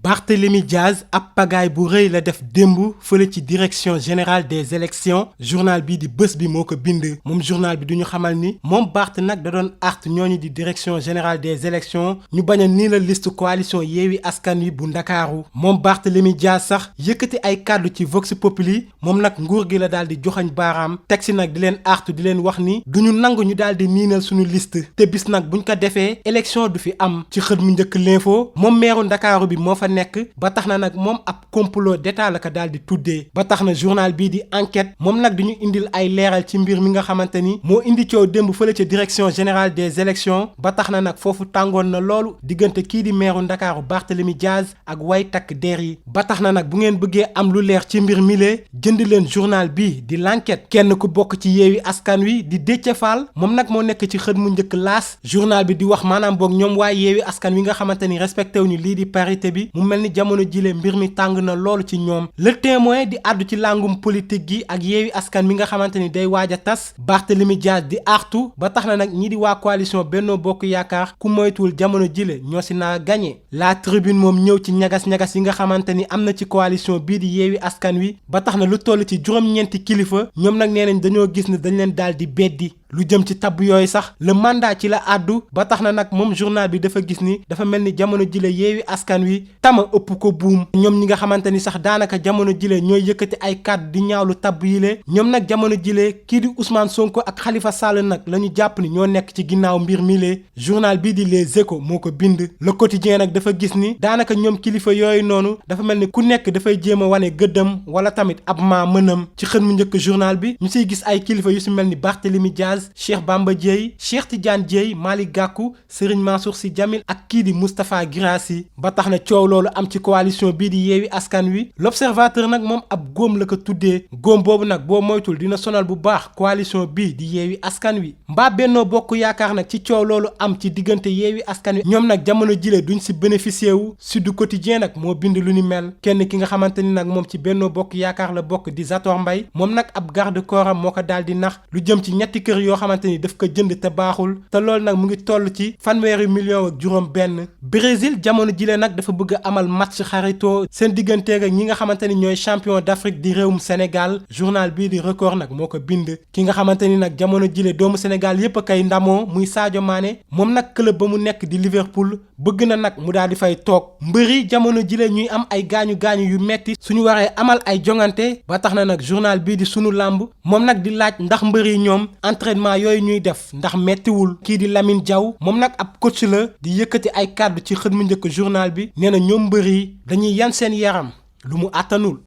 Barthélémy Dias ab pagaay bu rëy la def démb fële ci direction générale des élections journal bii di bés bi moo ko bind moom journal bi du ñu xamal ni moom Barth nag da doon artu ñooñu di direction générale des élections ñu bañ a nii la liste coalition Yewwi Askan Wi bu Ndakaaru moom Barthélémy Dias sax yëkkati ay kàddu ci Vox Populi moom nag nguur gi la daal di joxañ baaraam teg si nag di leen artu di leen wax ni du ñu nangu ñu daal di niinal suñu liste te bis nag buñ ko defee élection du fi am ci xët mu njëkk l'info moom meeru Ndakaaru bi moo fa nekk ba tax na nag moom ab complot d'état la ko daal di tuddee ba tax na journal bii di enquête moom nag du ñu indil ay leeral ci mbir mi nga xamante ni moo indi coow démb fële ca direction générale des élections ba tax na nag foofu tàngoon na loolu diggante kii di meeru Ndakaaru Barthélémy Dias ak way takk der yi ba tax na nag bu ngeen bëggee am lu leer ci mbir mile jënd leen journal bii di l'enquête kenn ku bokk ci Yewwi Askan Wi di Déthié Fall moom nag moo nekk ci xët mu njëkk laas journal bi di wax maanaam boog ñoom waa Yewwi Askan Wi nga xamante ni respecté wuñu lii di parité bi mu mel ni jamono jile mbir mi tàng na loolu ci ñoom le témoin di àddu ci làngum politique gi ak Yewwi Askan mi nga xamante ni day waaj a tas Barthélémy Dias di artu ba tax na nag ñi di waa coalition Benno Bokk Yaakaar ku moytuwul jamono jile ñoo si naa gagné la tribune moom ñëw ci ñagas-ñagas yi nga xamante ni am na ci coalition bii di Yewwi Askan Wi ba tax na lu toll ci juróom-ñeenti kilifa ñoom nag nee nañ dañoo gis ne dañ leen daal di beddi lu jëm ci tabb yooyu sax le mandat ci la àddu ba tax na nag moom journal bi dafa gis ni dafa mel ni jamono jile Yewwi Askan Wi tama ëpp ko buum ñoom ñi nga xamante ni sax daanaka jamono jile ñooy yëkkati ay kàddu di ñaawlu tabb yile ñoom nag jamono jile kii di Ousmane Sonko ak Khalifa Sall nag la ñu jàpp ni ñoo nekk ci ginnaaw mbir mile journal bii di Les Échos moo ko bind le quotidien nag dafa gis ni daanaka ñoom kilifa yooyu noonu dafa mel ni ku nekk dafay jéem a wane gëddam wala tamit ab maa mënam ci xën mu njëkk journal bi ñu siy gis ay kilifa yu si mel ni Barthélémy Dias Cheikh Bamba Dièye Cheikh Tidiane Dièye Malick Gakou Serigne Mansour Sy Djamil ak kii di Moustapha Guirassy ba tax na coow loolu am ci coalition bii di Yewwi Askan Wi l'observateur nag moom ab góom la ko tuddee góom boobu nag boo moytul dina sonal bu baax coalition bii di Yewwi Askan Wi mbaa Benno Bokk Yaakaar nag ci coow loolu am ci diggante Yewwi Askan Wi ñoom nag jamono jile duñ si bénéficié wu Sud Quotidien nag moo bind lu ni mel kenn ki nga xamante ni nag moom ci Benno Bokk Yaakaar la bokk di Zator Mbaye moom nag ab garde corps am moo ko daal di nax lu jëm ci ñetti kër yoo xamante ni daf ko jënd te baaxul te loolu nag mu ngi toll ci fanweeri million ak juróom benn Brésil jamono jile nag dafa bëgg a amal match xaritoo seen digganteeg ak ñi nga xamante ni ñooy champion d'Afrique di réewum Sénégal journal bii di record nag moo ko bind ki nga xamante ni nag jamono jile doomu Sénégal yépp a kay ndamoo muy Sadio Mané moom nag club ba mu nekk di Liverpool bëgg na nag mu daal di fay toog mbëri jamono jile ñuy am ay gaañu-gaañu yu metti suñu waree amal ay jongante ba tax na nag journal bii di sunu làmb moom nag di laaj ndax mbëri ñoom entraînement yooyu ñuy def ndax mettiwul kii di Lamine Diaw moom nag ab coach la di yëkkati ay kàddu ci xët mu njëkk journal bi nee na ñoom mbër yi dañuy yan seen yaram lu mu àttanul